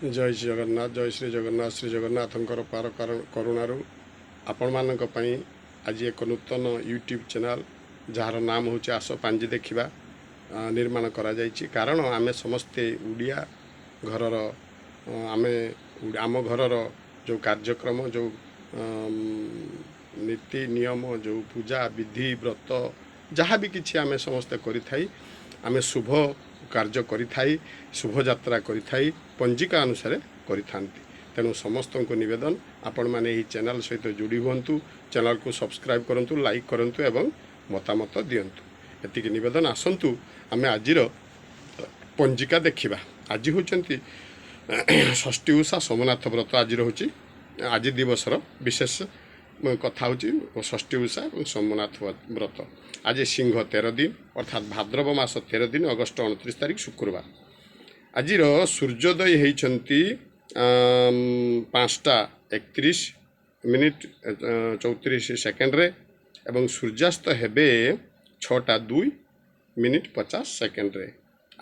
ଜୟ ଶ୍ରୀ ଜଗନ୍ନାଥ, ଜୟ ଶ୍ରୀ ଜଗନ୍ନାଥ। ଶ୍ରୀ ଜଗନ୍ନାଥଙ୍କର ଅପାର କରୁଣାରୁ ଆପଣମାନଙ୍କ ପାଇଁ ଆଜି ଏକ ନୂତନ ୟୁଟ୍ୟୁବ୍ ଚ୍ୟାନେଲ୍, ଯାହାର ନାମ ହେଉଛି ଆସ ପାଞ୍ଜି ଦେଖିବା, ନିର୍ମାଣ କରାଯାଇଛି। କାରଣ ଆମେ ସମସ୍ତେ ଓଡ଼ିଆ ଘରର, ଆମେ ଆମ ଘରର ଯେଉଁ କାର୍ଯ୍ୟକ୍ରମ, ଯେଉଁ ନୀତି ନିୟମ, ଯେଉଁ ପୂଜା ବିଧି, ବ୍ରତ, ଯାହା ବି କିଛି ଆମେ ସମସ୍ତେ କରିଥାଇ, ଆମେ ଶୁଭ କାର୍ଯ୍ୟ କରିଥାଇ, ଶୁଭଯାତ୍ରା କରିଥାଇ, ପଞ୍ଜିକା ଅନୁସାରେ କରିଥାନ୍ତି। ତେଣୁ ସମସ୍ତଙ୍କୁ ନିବେଦନ, ଆପଣମାନେ ଏହି ଚ୍ୟାନେଲ୍ ସହିତ ଯୋଡ଼ି ହୁଅନ୍ତୁ, ଚ୍ୟାନେଲ୍କୁ ସବସ୍କ୍ରାଇବ୍ କରନ୍ତୁ, ଲାଇକ୍ କରନ୍ତୁ ଏବଂ ମତାମତ ଦିଅନ୍ତୁ। ଏତିକି ନିବେଦନ। ଆସନ୍ତୁ ଆମେ ଆଜିର ପଞ୍ଜିକା ଦେଖିବା। ଆଜି ହେଉଛନ୍ତି ଷଷ୍ଠୀ ଉଷା, ସୋମନାଥ ବ୍ରତ ଆଜି ରହୁଛି। ଆଜି ଦିବସର ବିଶେଷ କଥା ହେଉଛି ଷଷ୍ଠୀ ଉଷା ଏବଂ ସୋମନାଥ ବ୍ରତ। ଆଜି ସିଂହ 13 ଦିନ, ଅର୍ଥାତ୍ ଭାଦ୍ରବ ମାସ 13 ଦିନ, ଅଗଷ୍ଟ 29 ତାରିଖ, ଶୁକ୍ରବାର। ଆଜିର ସୂର୍ଯ୍ୟୋଦୟ ହେଇଛନ୍ତି 5ଟା 31 ମିନିଟ୍ 34 ସେକେଣ୍ଡରେ ଏବଂ ସୂର୍ଯ୍ୟାସ୍ତ ହେବେ 6ଟା 2 ମିନିଟ୍ 50 ସେକେଣ୍ଡରେ।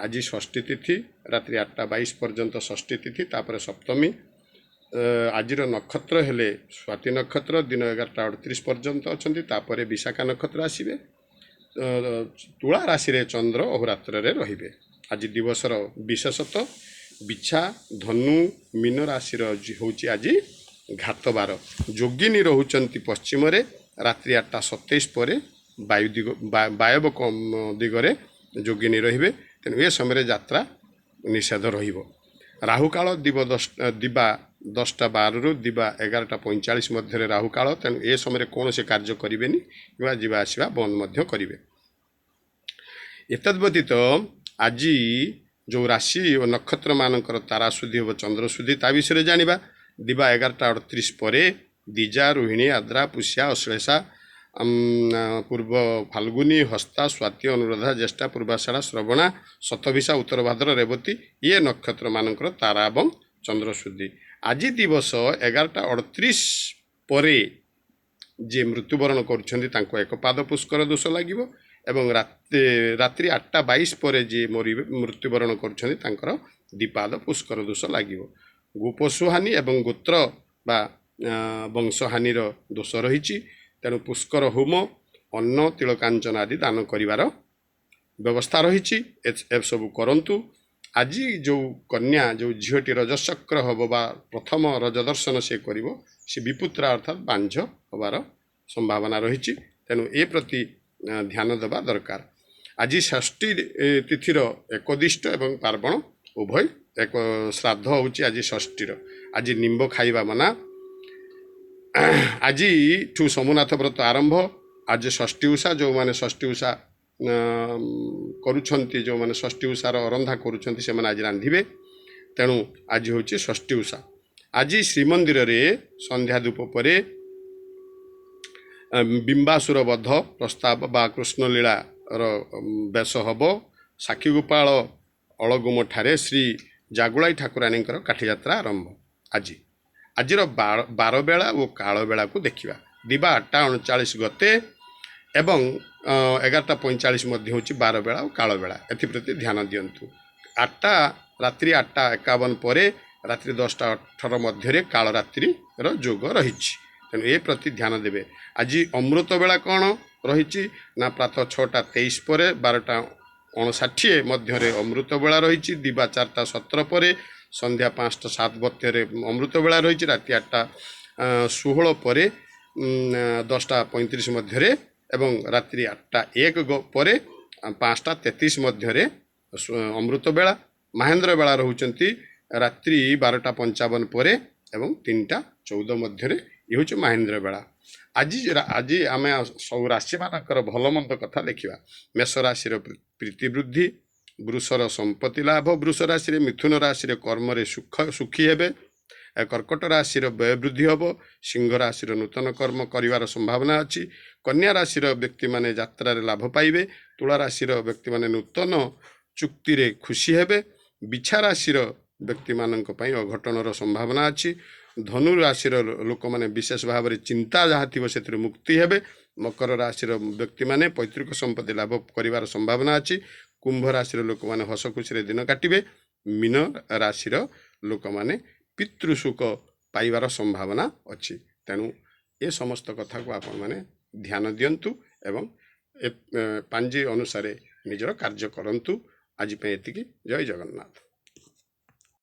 ଆଜି ଷଷ୍ଠୀ ତିଥି, ରାତ୍ରି 8ଟା 22 ପର୍ଯ୍ୟନ୍ତ ଷଷ୍ଠୀ ତିଥି, ତାପରେ ସପ୍ତମୀ। ଆଜିର ନକ୍ଷତ୍ର ହେଲେ ସ୍ୱାତୀ ନକ୍ଷତ୍ର, ଦିନ 11ଟା 38 ପର୍ଯ୍ୟନ୍ତ ଅଛନ୍ତି, ତାପରେ ବିଶାଖା ନକ୍ଷତ୍ର ଆସିବେ। ତୁଳା ରାଶିରେ ଚନ୍ଦ୍ର ଅହୋରାତ୍ରରେ ରହିବେ। ଆଜି ଦିବସର ବିଶେଷତ୍ୱ, ବିଛା, ଧନୁ, ମୀନ ରାଶିର ହେଉଛି ଆଜି ଘାତବାର। ଯୋଗିନୀ ରହୁଛନ୍ତି ପଶ୍ଚିମରେ, ରାତ୍ରି 8ଟା 27 ପରେ ବାୟୁ ଦିଗ, ବାୟବ ଦିଗରେ ଯୋଗିନୀ ରହିବେ। ତେଣୁ ଏ ସମୟରେ ଯାତ୍ରା ନିଷେଧ ରହିବ। ରାହୁକାଳ ଦିବା 10ଟା 12ରୁ ଦିବା 11ଟା 45 ମଧ୍ୟରେ ରାହୁକାଳ। ତେଣୁ ଏ ସମୟରେ କୌଣସି କାର୍ଯ୍ୟ କରିବେନି କିମ୍ବା ଯିବା ଆସିବା ବନ୍ଦ ମଧ୍ୟ କରିବେ। ଏତଦ୍ ବ୍ୟତୀତ ଆଜି ଯେଉଁ ରାଶି ଓ ନକ୍ଷତ୍ରମାନଙ୍କର ତାରାଶୁଦ୍ଧି ହେବ, ଚନ୍ଦ୍ରଶୁଦ୍ଧି, ତା ବିଷୟରେ ଜାଣିବା। ଦିବା 11ଟା 38 ପରେ ଦ୍ୱିଜା, ରୋହିଣୀ, ଆଦ୍ରା, ପୁଷ୍ୟା, ଅଶ୍ଳେଷା, ପୂର୍ବ ଫାଲ୍ଗୁନୀ, ହସ୍ତା, ସ୍ୱାତୀ, ଅନୁରାଧା, ଜ୍ୟେଷ୍ଠା, ପୂର୍ବାଷାଢ଼ା, ଶ୍ରବଣା, ଶତଭିଷା, ଉତ୍ତରଭାଦ୍ର, ରେବତୀ, ଇଏ ନକ୍ଷତ୍ରମାନଙ୍କର ତାରା ଏବଂ ଚନ୍ଦ୍ରଶୁଦ୍ଧି। ଆଜି ଦିବସ 11ଟା 38 ପରେ ଯିଏ ମୃତ୍ୟୁବରଣ କରୁଛନ୍ତି, ତାଙ୍କୁ ଏକ ପାଦ ପୁଷ୍କର ଦୋଷ ଲାଗିବ ଏବଂ ରାତ୍ରି 8ଟା 22 ପରେ ଯିଏ ମରିବେ, ମୃତ୍ୟୁବରଣ କରୁଛନ୍ତି, ତାଙ୍କର ଦ୍ୱିପାଦ ପୁଷ୍କର ଦୋଷ ଲାଗିବ। ଗୋପଶୁହାନି ଏବଂ ଗୋତ୍ର ବା ବଂଶହାନିର ଦୋଷ ରହିଛି। ତେଣୁ ପୁଷ୍କର ହୋମ, ଅନ୍ନ, ତିଳକାଞ୍ଚନ ଆଦି ଦାନ କରିବାର ବ୍ୟବସ୍ଥା ରହିଛି। ଏସବୁ କରନ୍ତୁ। ଆଜି ଯେଉଁ କନ୍ୟା, ଯେଉଁ ଝିଅଟି ରଜଚକ୍ର ହେବ ବା ପ୍ରଥମ ରଜ ଦର୍ଶନ ସେ କରିବ, ସେ ବିପୁତ୍ରା ଅର୍ଥାତ୍ ବାଞ୍ଝ ହେବାର ସମ୍ଭାବନା ରହିଛି। ତେଣୁ ଏ ପ୍ରତି ଧ୍ୟାନ ଦେବା ଦରକାର। ଆଜି ଷଷ୍ଠୀ ତିଥିର ଏକଦିଷ୍ଟ ଏବଂ ପାର୍ବଣ ଉଭୟ ଏକ ଶ୍ରାଦ୍ଧ ହେଉଛି ଆଜି ଷଷ୍ଠୀର। ଆଜି ନିମ୍ବ ଖାଇବା ମନା। ଆଜିଠୁ ସୋମନାଥ ବ୍ରତ ଆରମ୍ଭ। ଆଜି ଷଷ୍ଠୀ ଉଷା। ଯେଉଁମାନେ ଷଷ୍ଠୀ ଉଷା କରୁଛନ୍ତି, ଯେଉଁମାନେ ଷଷ୍ଠୀ ଉଷାର ଅରନ୍ଧା କରୁଛନ୍ତି, ସେମାନେ ଆଜି ରାନ୍ଧିବେ। ତେଣୁ ଆଜି ହେଉଛି ଷଷ୍ଠୀ ଉଷା। ଆଜି ଶ୍ରୀମନ୍ଦିରରେ ସନ୍ଧ୍ୟା ଧୂପ ପରେ ବିମ୍ବାସୁର ବଧ ପ୍ରସ୍ତାବ ବା କୃଷ୍ଣଲୀଳାର ବେଶ ହେବ। ସାକ୍ଷୀଗୋପାଳ ଅଳଗୁମଠାରେ ଶ୍ରୀ ଜାଗୁଳାଇ ଠାକୁରାଣୀଙ୍କର କାଠିଯାତ୍ରା ଆରମ୍ଭ ଆଜି। ଆଜିର ବାରବେଳା ଓ କାଳବେଳାକୁ ଦେଖିବା। ଦିବା 8ଟା 39 ଗତେ ଏବଂ 11ଟା 45 ମଧ୍ୟ ହେଉଛି ବାରବେଳା ଓ କାଳବେଳା। ଏଥିପ୍ରତି ଧ୍ୟାନ ଦିଅନ୍ତୁ। ରାତ୍ରି 8ଟା 51 ପରେ ରାତ୍ରି 10ଟା 18 ମଧ୍ୟରେ କାଳରାତ୍ରିର ଯୋଗ ରହିଛି। ତେଣୁ ଏ ପ୍ରତି ଧ୍ୟାନ ଦେବେ। ଆଜି ଅମୃତ ବେଳା କ'ଣ ରହିଛି ନା ପ୍ରାତଃ 6ଟା 23 ପରେ 12ଟା 59 ମଧ୍ୟରେ ଅମୃତ ବେଳା ରହିଛି। ଦିବା 4ଟା 17 ପରେ ସନ୍ଧ୍ୟା 5ଟା 7 ମଧ୍ୟରେ ଅମୃତ ବେଳା ରହିଛି। ରାତି 8ଟା 16 ପରେ 10ଟା 35 ମଧ୍ୟରେ ଏବଂ ରାତ୍ରି 8ଟା 1 ପରେ 5ଟା 33 ମଧ୍ୟରେ ଅମୃତ ବେଳା। ମାହେନ୍ଦ୍ର ବେଳା ରହୁଛନ୍ତି ରାତ୍ରି 12ଟା 55 ପରେ ଏବଂ 3ଟା 14 ମଧ୍ୟରେ। ଇଏ ହେଉଛି ମାହେନ୍ଦ୍ର ବେଳା। ଆଜି ଆମେ ସବୁ ରାଶିମାନଙ୍କର ଭଲ ମନ୍ଦ କଥା ଦେଖିବା। ମେଷ ରାଶିର ପ୍ରୀତି ବୃଦ୍ଧି, ବୃଷର ସମ୍ପତ୍ତି ଲାଭ ବୃଷ ରାଶିରେ, ମିଥୁନ ରାଶିରେ କର୍ମରେ ସୁଖୀ ହେବେ, କର୍କଟ ରାଶିର ବ୍ୟୟ ବୃଦ୍ଧି ହେବ, ସିଂହ ରାଶିର ନୂତନ କର୍ମ କରିବାର ସମ୍ଭାବନା ଅଛି, କନ୍ୟା ରାଶିର ବ୍ୟକ୍ତିମାନେ ଯାତ୍ରାରେ ଲାଭ ପାଇବେ, ତୁଳା ରାଶିର ବ୍ୟକ୍ତିମାନେ ନୂତନ ଚୁକ୍ତିରେ ଖୁସି ହେବେ, ବିଛା ରାଶିର ବ୍ୟକ୍ତିମାନଙ୍କ ପାଇଁ ଅଘଟଣର ସମ୍ଭାବନା ଅଛି, ଧନୁ ରାଶିର ଲୋକମାନେ ବିଶେଷ ଭାବରେ ଚିନ୍ତା ଯାହା ଥିବ ସେଥିରୁ ମୁକ୍ତି ହେବେ, ମକର ରାଶିର ବ୍ୟକ୍ତିମାନେ ପୈତୃକ ସମ୍ପତ୍ତି ଲାଭ କରିବାର ସମ୍ଭାବନା ଅଛି, କୁମ୍ଭ ରାଶିର ଲୋକମାନେ ହସ ଖୁସିରେ ଦିନ କାଟିବେ, ମୀନ ରାଶିର ଲୋକମାନେ ପିତୃସୁଖ ପାଇବାର ସମ୍ଭାବନା ଅଛି। ତେଣୁ ଏ ସମସ୍ତ କଥାକୁ ଆପଣମାନେ ଧ୍ୟାନ ଦିଅନ୍ତୁ ଏବଂ ଏ ପାଞ୍ଜି ଅନୁସାରେ ନିଜର କାର୍ଯ୍ୟ କରନ୍ତୁ। ଆଜି ପାଇଁ ଏତିକି। ଜୟ ଜଗନ୍ନାଥ।